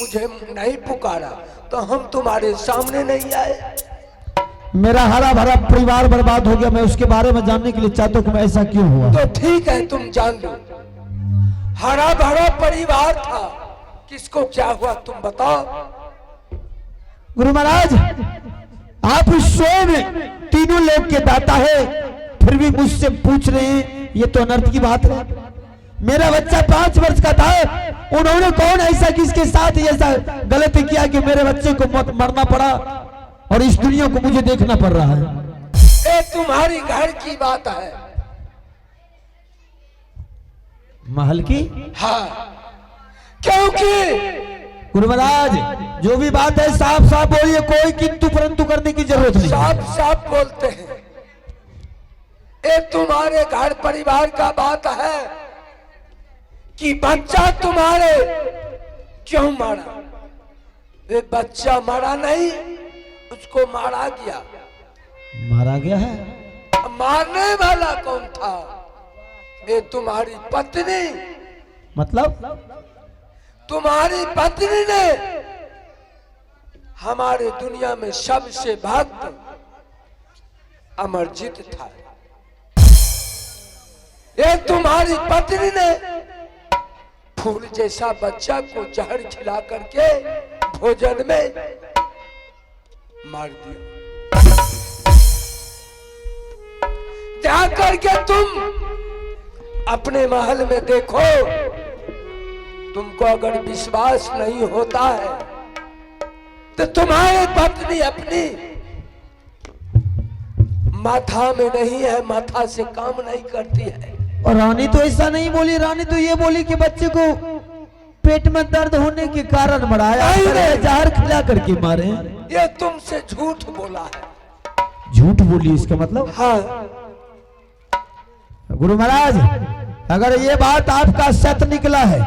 मुझे नहीं पुकारा तो हम तुम्हारे सामने नहीं आए। मेरा हरा भरा परिवार बर्बाद हो गया, मैं उसके बारे में जानने के लिए चाहता हूं कि मैं ऐसा क्यों हुआ। तो ठीक है, तुम जान लो। हरा भरा परिवार था, किसको क्या हुआ तुम बताओ। गुरु महाराज, आप स्वयं तीनों लोग के दाता है, फिर भी मुझसे पूछ रहे हैं, ये तो अनर्थ की बात है। मेरा बच्चा 5 वर्ष का था, उन्होंने कौन ऐसा किसके साथ ऐसा गलत किया कि मेरे बच्चे को मौत मरना पड़ा और इस दुनिया को मुझे देखना पड़ रहा है। ये तुम्हारी घर की बात है। महल की? हाँ, क्योंकि गुरु महाराज जो भी बात है साफ साफ बोलिए, कोई किंतु परंतु करने की जरूरत नहीं। साफ साफ बोलते हैं, ये तुम्हारे घर परिवार का बात है कि बच्चा तुम्हारे क्यों मारा। वे बच्चा मारा नहीं, उसको मारा गया। मारा गया है? मारने वाला कौन था? ये तुम्हारी पत्नी। मतलब? तुम्हारी पत्नी ने हमारे दुनिया में सबसे भक्त अमरजीत था। ये तुम्हारी पत्नी ने फूल जैसा बच्चा को जहर खिला करके भोजन में मार दिया। जा करके तुम अपने महल में देखो, तुमको अगर विश्वास नहीं होता है तो तुम्हारी पत्नी अपनी माथा में नहीं है, माथा से काम नहीं करती है। और रानी तो ऐसा नहीं बोली, रानी तो ये बोली कि बच्चे को पेट में दर्द होने के कारण मराया, नहीं रे। जहर खिला करके मारे। ये तुमसे झूठ बोला है। झूठ बोली इसका मतलब? हाँ। गुरु महाराज, अगर ये बात आपका सत्य निकला है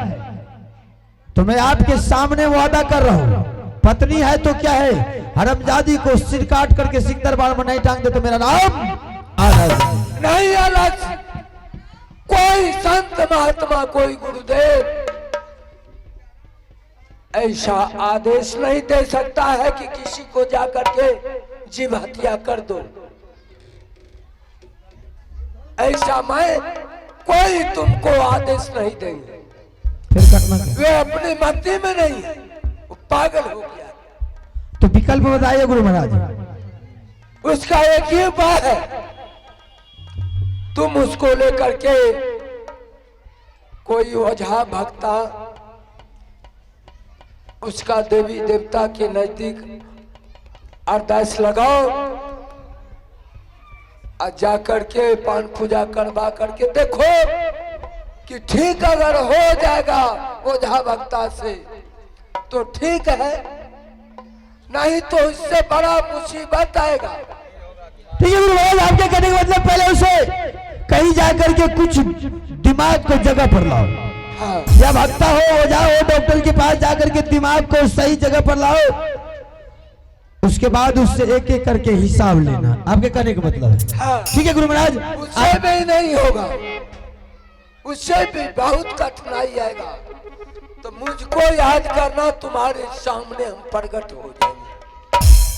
तो मैं आपके सामने वादा कर रहा हूं, पत्नी है तो क्या है, हरमजादी को सिर काट करके सिंह दरबार में नहीं टांग दे तो मेरा नाम आनंद नहीं। अलग कोई संत महात्मा, कोई गुरुदेव ऐसा आदेश नहीं दे सकता है कि किसी को जाकर के जीव हत्या कर दो। ऐसा मैं कोई तुमको आदेश नहीं देंगे। फिर करना क्या? वे अपनी मति में नहीं है, वो पागल हो गया। तो विकल्प बताइए गुरु महाराज। उसका एक ही उपाय है, तुम उसको लेकर के कोई ओझा भक्ता उसका देवी देवता के नजदीक अरदास लगाओ और जा करके पान पूजा करवा करके देखो कि ठीक अगर हो जाएगा ओझा भक्ता से तो ठीक है, नहीं तो इससे बड़ा मुसीबत आएगा। ठीक है गुरु महाराज, आपके कहने का मतलब पहले उसे कहीं जाकर के कुछ दिमाग को जगह पर लाओ। हाँ। या भक्ता हो, ओझा हो, डॉक्टर के पास जाकर के दिमाग को सही जगह पर लाओ, उसके बाद उससे एक एक करके हिसाब लेना, आपके कहने का मतलब है। हाँ। ठीक है गुरु महाराज, उससे भी नहीं होगा, उससे भी बहुत कठिनाई आएगा, तो मुझको याद करना, तुम्हारे सामने हम प्रकट हो जाएंगे।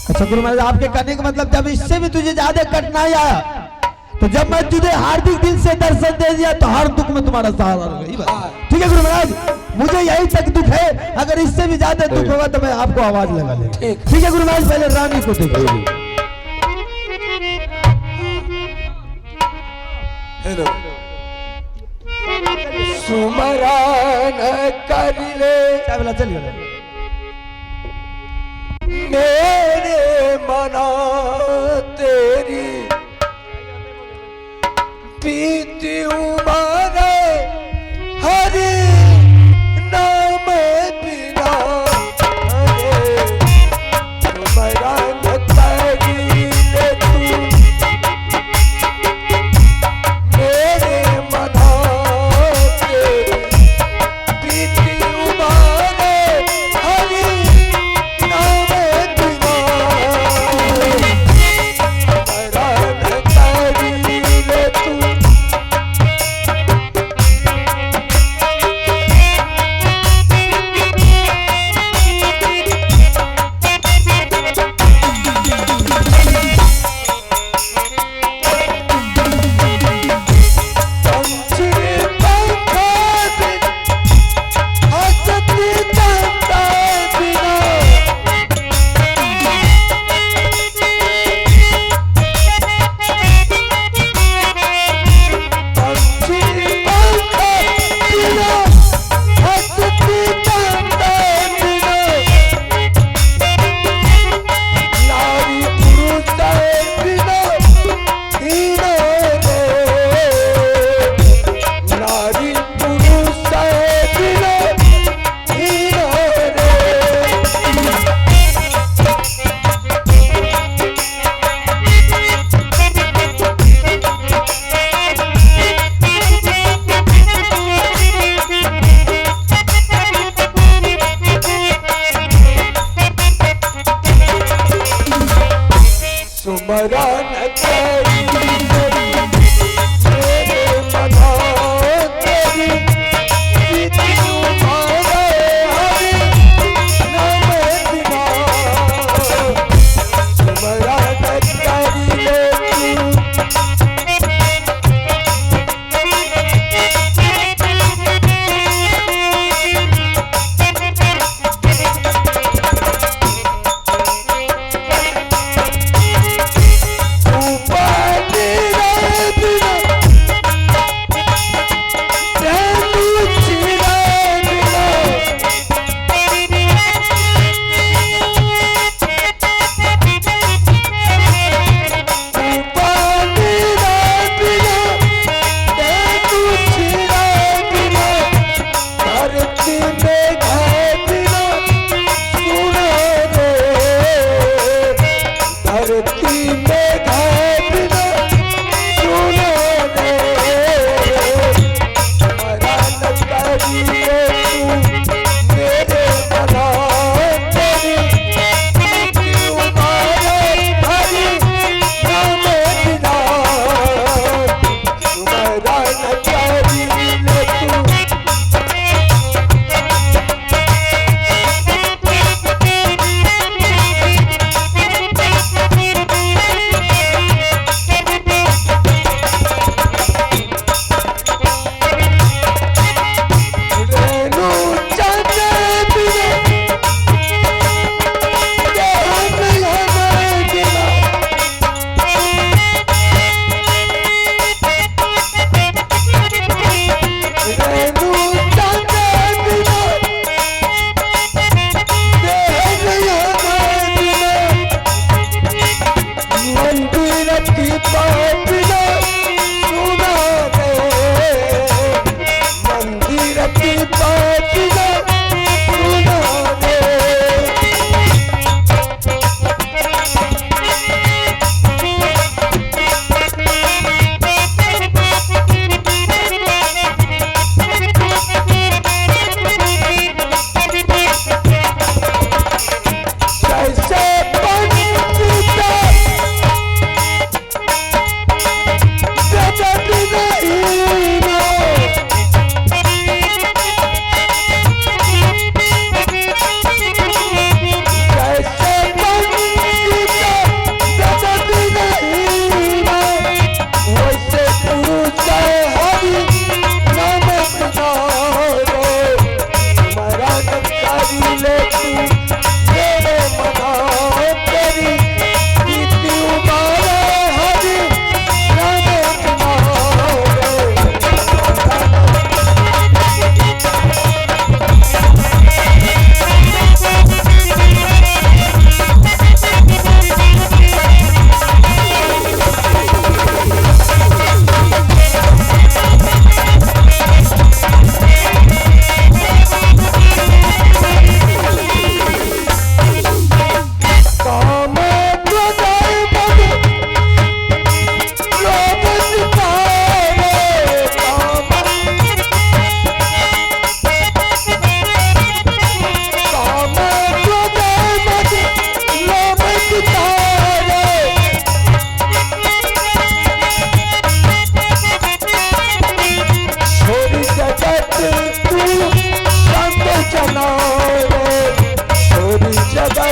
अच्छा गुरु महाराज, आपके कहने का मतलब जब इससे भी तुझे ज्यादा कठिनाई आया तो जब मैं तुझे हार्दिक दिल से दर्शन दे दिया तो हर दुख में तुम्हारा सहारा होगा। हाँ। ठीक है गुरु महाराज, मुझे यही तक दुख है, अगर इससे भी ज्यादा दुख होगा तो मैं आपको आवाज लगा लेगा। ठीक। ठीक है गुरु महाराज, पहले रानी को देखो। हेलो सुमरान कर ले चाय चलिए। मेरे मना तेरी बीती उम्र हरि नाम बिना रे। सुमरन करी ले तू मेरे मना तेरी बीती उम्र हरि नाम बिना। सुमरन करी ले तू।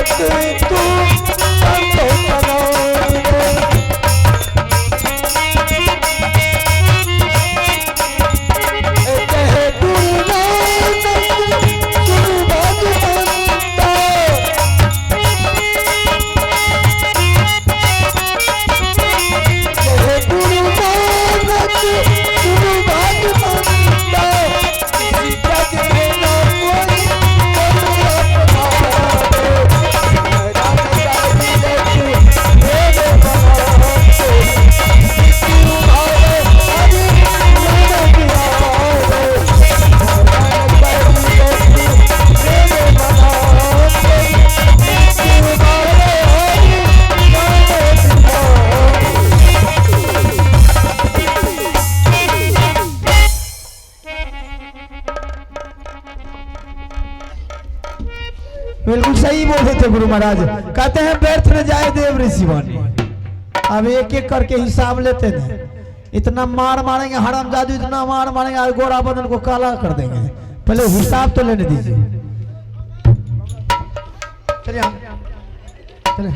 नानक तू संत बना दे। कहे गुरु नानक सुन भगवंता, कहे गुरु नानक सुन भगवंता, इस जग में न कोई करू अपराध। मैदान कर दिले तू मेरे बनाते, तुम्हारे हरि नाम गिरावे। मैदान कर दिले तू मेरे बनाते, तुम्हारे हरि नाम गिरावे। बिल्कुल सही बोले थे गुरु महाराज, कहते हैं व्यर्थ न जाए देव ऋषि वाणी। अब एक एक करके हिसाब लेते हैं, इतना मार मारेंगे हराम जादू, इतना मार मारेंगे आज गोरा बदन को काला कर देंगे। पहले हिसाब तो लेने दीजिए। चलिए हम, चलिए।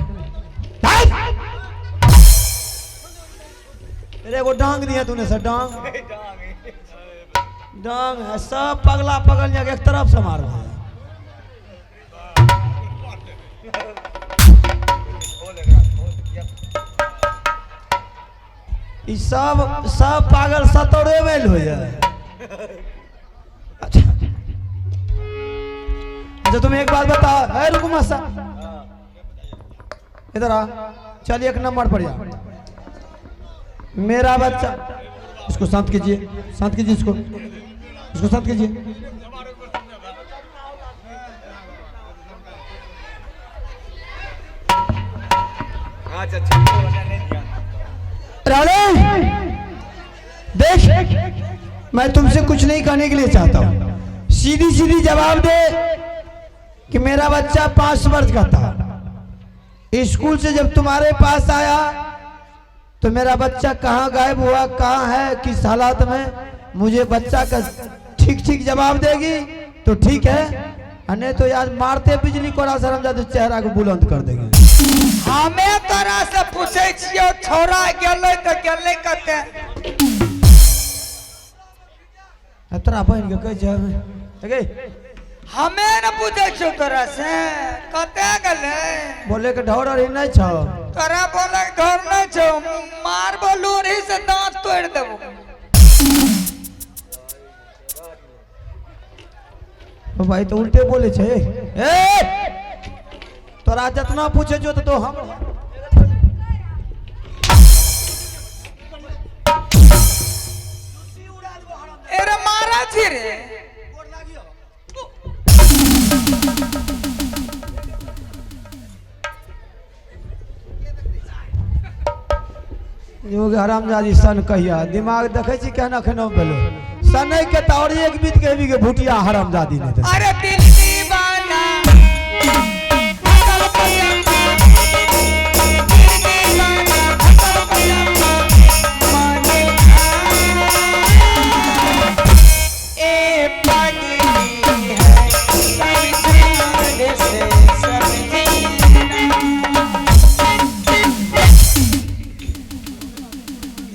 अरे वो डांग दिया तूने सर, डांग डांग है सब पगला पगल जाके एक तरफ से मार रहा है। ई सब सब पागल सतौरे में हो जाए। अच्छा अच्छा तुम एक बात बताओ, अरे रुको मासा इधर आ, चलिए एक नंबर पर जा। मेरा बच्चा, इसको शांत कीजिए, शांत कीजिए इसको, इसको शांत कीजिए। राणे देख, मैं तुमसे कुछ नहीं कहने के लिए चाहता हूं, सीधी सीधी जवाब दे कि मेरा बच्चा 5 वर्ष का था, स्कूल से जब तुम्हारे पास आया तो मेरा बच्चा कहाँ गायब हुआ, कहाँ है, किस हालात में, मुझे बच्चा का ठीक ठीक जवाब देगी तो ठीक है, नहीं तो यार मारते बिजली कोड़ा शर्म जाते चेहरा को बुलंद कर देंगे। हमें तोरा से पूछे छियो छोरा गेलै त गेलै कते? अब तोरा बहन के कहै छै हमे। हमें न पूछे छियो तोरा से कते गेलै? बोले के ढौर अरी नहीं छौ। तोरा बोले के ढौर नहीं छौ, मारबो लोरी से दांत तोड़ देबो। ओ भाई तो उल्टे बोले छे। ए तोरा जितना पूछे जो तो हम एरे मारा छी रे। योग हरामजादी सन कहिया दिमाग देखै छी केना खेना भेलो सनै के त और एक बीत के भी के भुटिया हरामजादी नहीं दे। अरे दिल दीवाना अकल पजामा, दिल दीवाना अकल पजामा, माने ए पागली है सब जाने से सब जीना।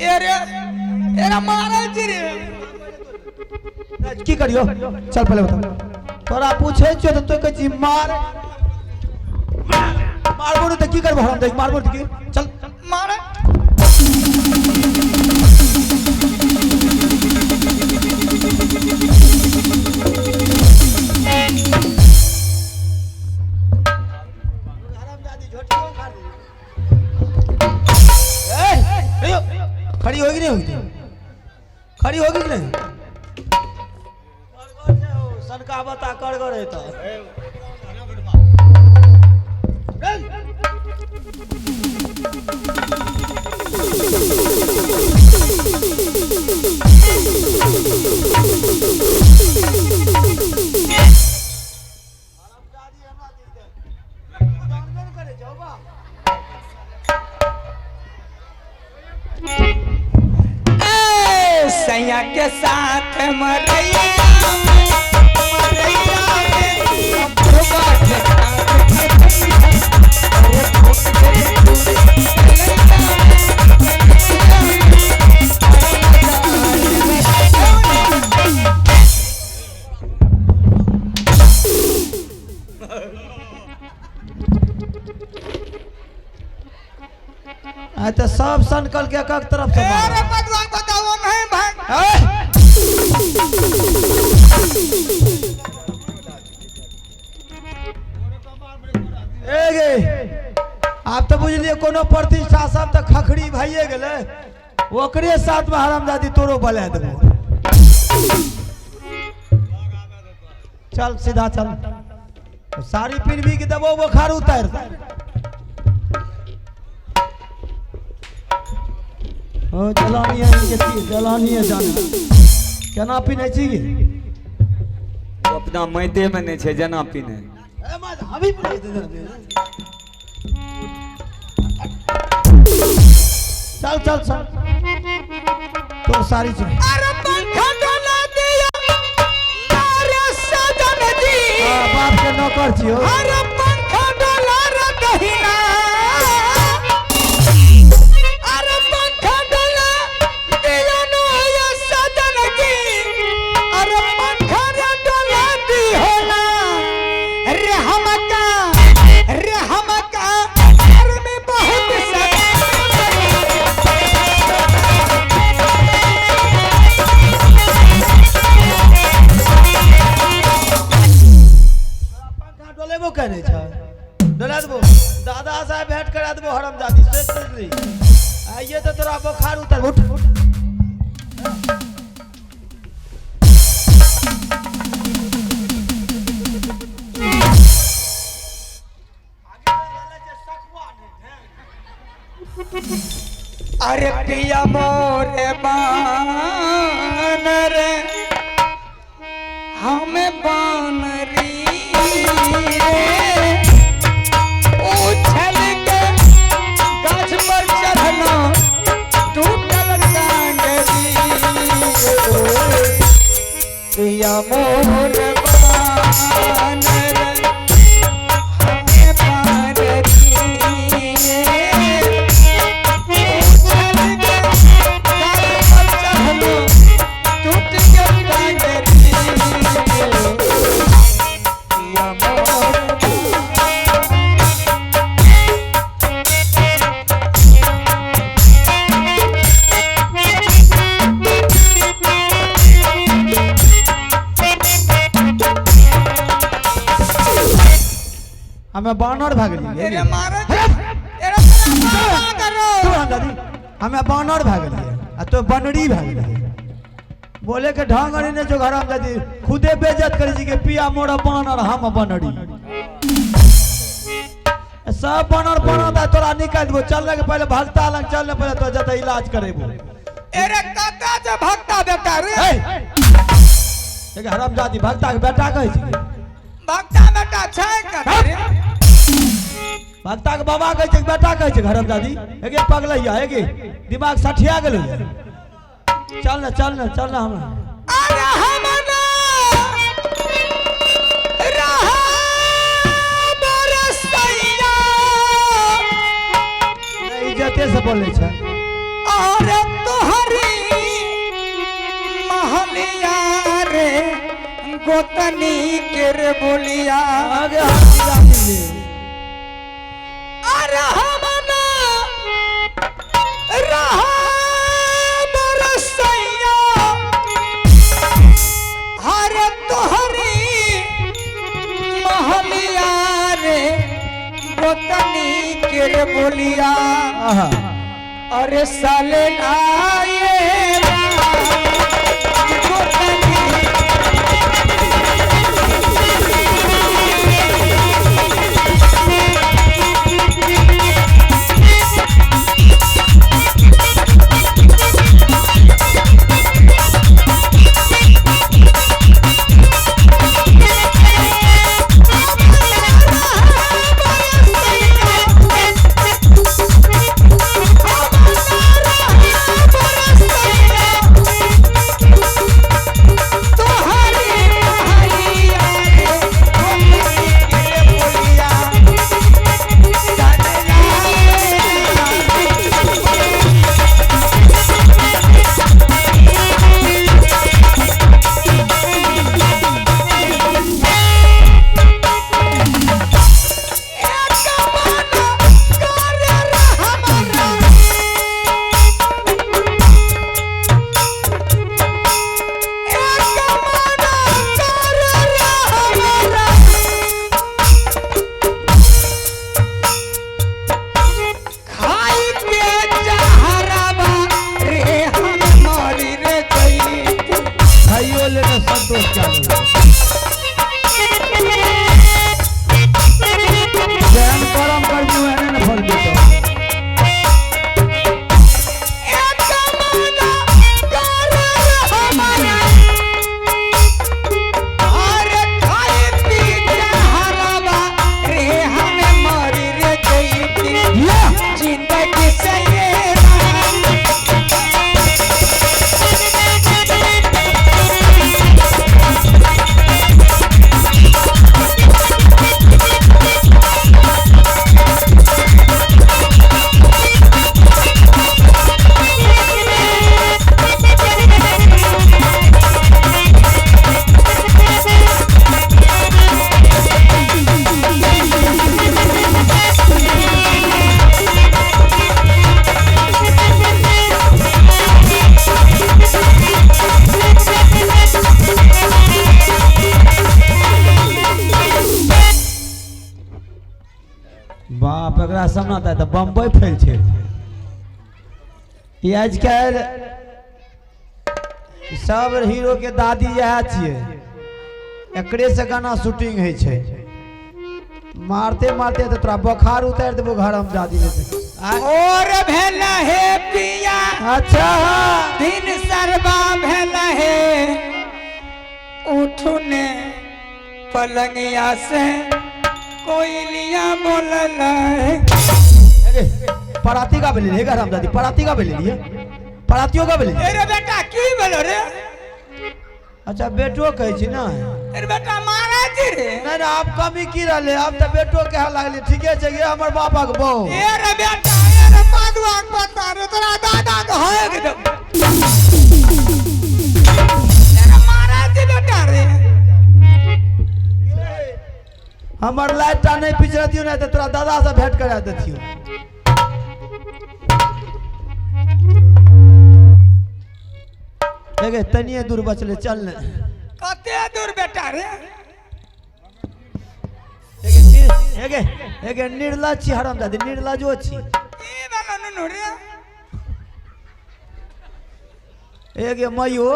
एरे एरे मारल छी रे। की करियो चल पहले बता, तोरा पूछे छियो त तोय कहै छी मार मारबो नहीं त की करबो हम, देख मारबो त की, चल मार। खड़ी होगी नहीं होगी, खड़ी होगी कि नहीं? सनका बता कर करे तो सैया के साथ मरैया मरैया में अपूर्वा के साथ। आ तऽ सब सनकल के एक एक तरफ से मारब। अरे बदुआ बताओ नहीं भाग। ए! ए गे, आब तऽ बुझलियै कोनो प्रतिष्ठा सब तऽ खखड़ी भइए गेलै, ओकरे साथ में हरामजादी तोरो बला देबो। चल सीधा चल, साड़ी पिनबी के देबो बोखार उतार। ओ जलानी है इनके ती, जलानी है जाने केना पिन्है छी गे? ओ अपना मैते में नहीं छै जना पिन्है। ए मां, अभी पिन्है छै। चल चल चल, तोर साड़ी छै। अरे पंखा डोला दिया मारे सजन जी। हाँ, बाप के नौकर छियो। अरे पंखा डोला रे दहिना, अरे पंखा डोला दिया नो या सजन जी, अरे पंखा रे डोला दिहो ना रे हमका, रे हमका अरे में बहुत सजन। पंखा डोलेबो केने छै? डोला देबो, दादा साहब भेंट करा देबो हरामजादी से सोच ली। आइए तो तोरा बोखार उतर। उठ उठ। अरे पिया मोरे बानर, हम बानरी रे, उछल के गाछ पर चढ़ना टूटल टांगरी। पिया मोरे बानर, हमें बानरी रे, उछल के गाछ पर चढ़ना टूट के टांगरी। पिया मोरे। हमें बानर भए गेलियै। तेरे मारे तेरे मारा करो। तू हरामजादी, हमें बानर भए गेलियै आ तो बनरी भए गेलियै। बोले के ढंग अरे नहीं जो हरामजादी खुदे बेइज्जत करै छी के पिया मोरा बानर हम बनरी। सब बानर बनत आ तोरा निकालि देबो। चलने के पहले भगता लग चलने पहले तो जतऽ इलाज करेबो। अरे कता जे भगता बेटा रे? हे एक हरामजादी भगता के बेटा कहै छी। भगता बेटा छै कता रे? भगता के बाबा कहै छै, बेटा कहै छै हरामजादी। एगे पगलैया, एगे दिमाग सठिया गेलै। चल ना चल ना चल ना हमरा। अरे हम ना रहा बरसैया। इज्जते से बोलै छै। अरे तोहरी महलिया रे गोतनी के रे बोलिया। आगे हरामजादी। अरे हम ना रहा बरसैया, अरे तोहरी महलिया रे गोतनी के रे बोलिया। आहा। अरे साले आए गोतनी। बाप एकरा सामना तऽ बम्बई फैल छै। ई आजकल सब हीरो के दादी इएह छियै, एकरे से गाना शूटिंग होइ छै। मारते मारते तऽ तोरा बोखार उतारि देबो घर हम दादी ने। और भेल हे पिया। अच्छा। दिन सरबा भेल हे, उठू ने पलंगिया से कोयलिया बोलल है। अरे पराती का भेलै हे राम दादी? पराती का भेलै लिए? परातियो का भेलै? अरे बेटा, की भेलो रे? अच्छा, बेटो कहै छी ने? अरे बेटा, मारै छी रे? नहि नहि, आब कमी की रहलै? आब तऽ बेटो कहे लागलै। ठीके छै, ये हमर बापाक बहू। ए रे बेटा, ए रे पादुआ के पत्ता रे, तोरा दादा के है एकदम। अरे मारै छी बेटा रे? हमर लाइटा नहि पिछड़तियो नहि तऽ तोरा दादा से भेंट करा देतियो। देखे, तनिए दूर बचले, चल ने। कते दूर बेटा रे? हेगे हेगे, निर्लज छी हराम दादी, निर्लजो छी। की भेलो नुनू रे? हेगे मयो,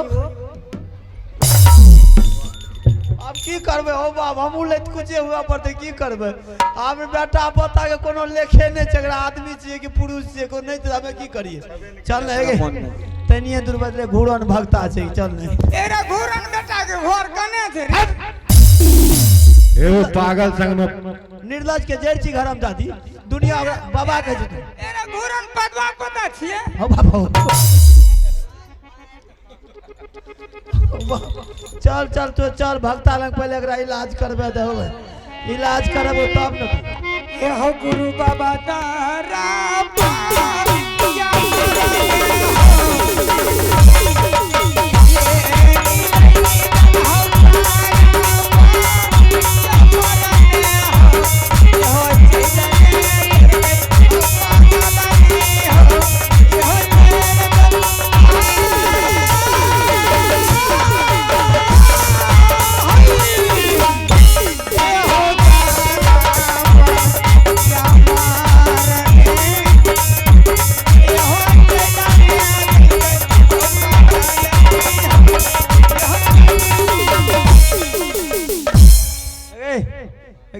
आब की करबै हो बाप? हमहूँ लैत कुचे हुआ पड़तै, की करबै आब? बेटा पोता के कोनो लेखे नहि छै। एकरा आदमी छियै कि पुरुष छियै कोनो नहि, तऽ हमे की करियै? चल ने हेगे, तनिए दूर बदले, घूरन भगता छै, चल ने। ए रे घूरन बेटा के घर कने छै रे? एगो पागल संग में निर्लज के जड़ छी घरम दादी, दुनिया ओकरा बाबा कहै छै। ए रे घूरन पदवा पता छियै? हो बाप, हो चल चल तो चल भगता लग, पहले एकरा इलाज करबे देबै, इलाज करबो तब ने। ए हो गुरु बाबा तारा या।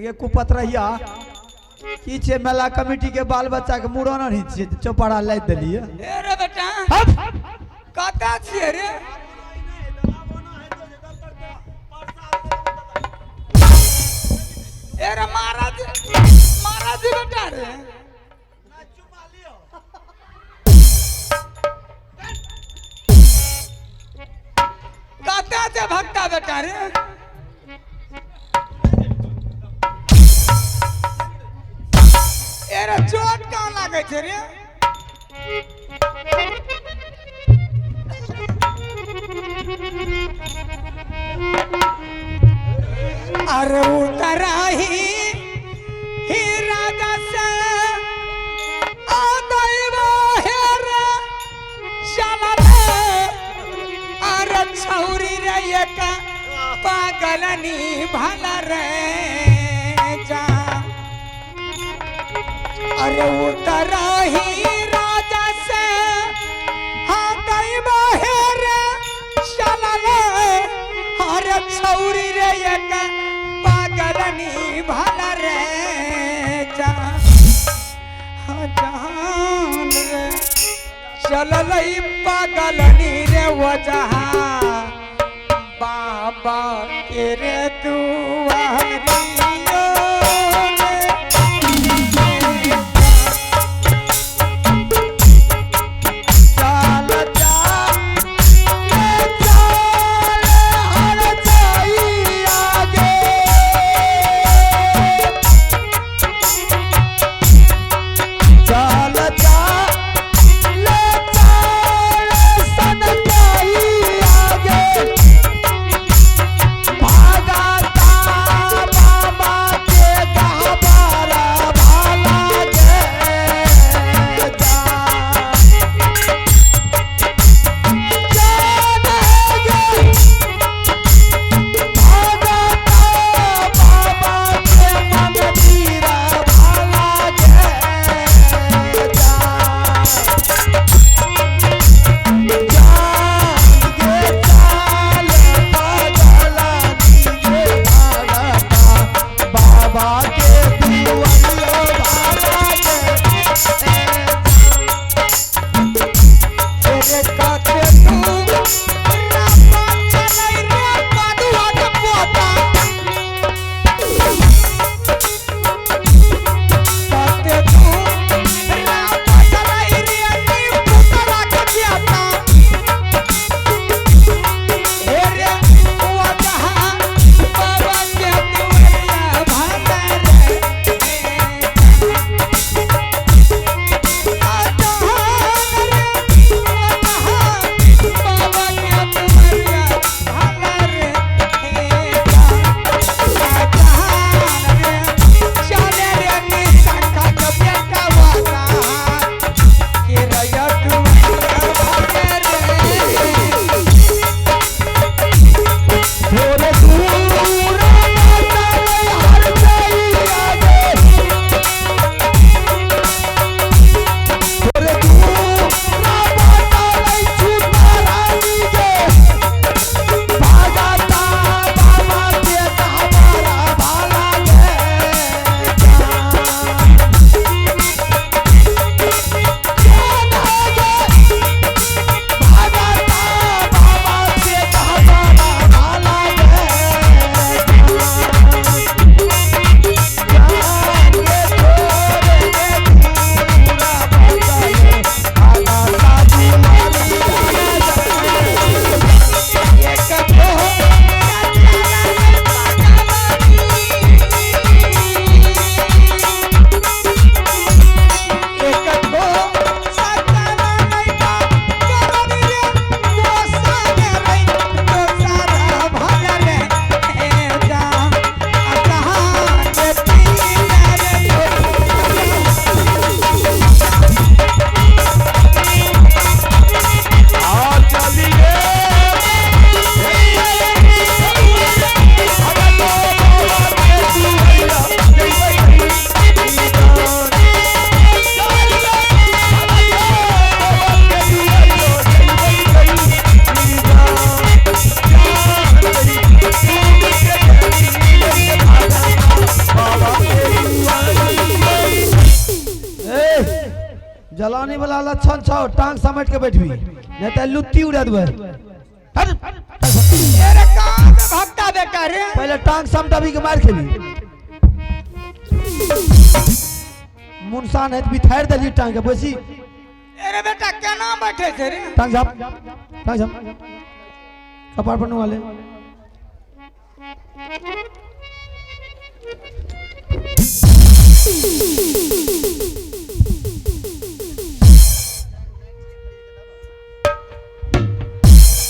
ए ए कुपतरहिया, की छै? मेला कमेटी के बाल बच्चा के मुड़न नहीं छियै, चौपाड़ा लादि देलियै। ए रे बेटा, कतऽ छियै रे? ए रे महाराज, महाराज बेटा रे, कतऽ छै भक्ता बेटा रे? ए रे, चोट कहाँ लागै छै रे? अरे उतराही ही राजा से आदैव हेर चला रे। अरे छौरी रे, एक पागलनी भला रे जा। अरे उतराही राजा से हाँ हेर चला रे। अरे छौरी रे, एक पागलनी भला रे जा। हाँ जहान रे, चलल पागलनी रे वजहा बाबा के रे दुआरियो रे। चल चल चल हर जाई आगे, चल चल चल सन जाई आगे, भागता। जलाने वाला लक्षण छौ, टांग समेट के बैठबी, नहीं तो लुत्ती उड़ा देबै। हट। अरे कहाँ के भक्ता बेटा रे? पहले टांग समटाबी के मार खेबी। मुनसान है बिथार देली टांग के बैसी। अरे बेटा केना बैठे छै रे? टांग झाप, टांग झाप, कपार पर वाले।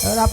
और आप